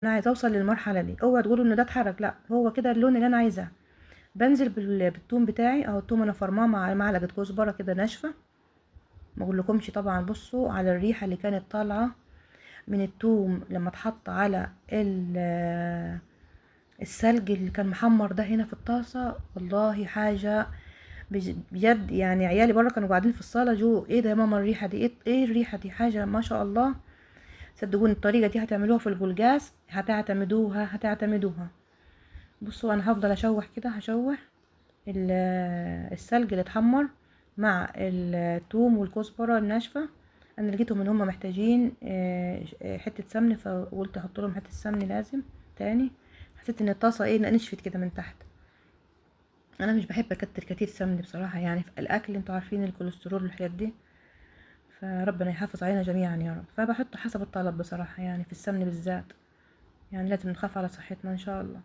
انا عايزه اوصل للمرحلة دي. اوعوا تقولوا ان ده اتحرك، لا هو كده اللون اللي انا عايزاه. بنزل بالثوم بتاعي اهو. الثوم انا فرماه مع معلقه كزبره كده ناشفة، ما اقولكمش طبعا. بصوا على الريحة اللي كانت طالعه من الثوم لما اتحط على السلج اللي كان محمر ده هنا في الطاسه، والله حاجة بجد يعني. عيالي بره كانوا قاعدين في الصاله، جو ايه ده يا ماما الريحة دي؟ ايه الريحة دي؟ حاجة ما شاء الله. صدقوني الطريقة دي هتعملوها في الجلجاس، هتعتمدوها هتعتمدوها. بصوا انا هفضل اشوح كده، هشوح السلج اللي اتحمر مع الثوم والكزبره الناشفه. انا لقيتهم ان هم محتاجين حتة سمن، فقلت احط لهم حتة سمن لازم تاني. حسيت ان الطاسه نشفت كده من تحت. انا مش بحب اكتر كتير سمن بصراحة في الاكل، انتوا عارفين الكوليسترول والحاجات دي، فربنا يحافظ علينا جميعا يا رب. فبحط حسب الطلب بصراحة في السمن بالذات، لازم نخاف على صحتنا ان شاء الله.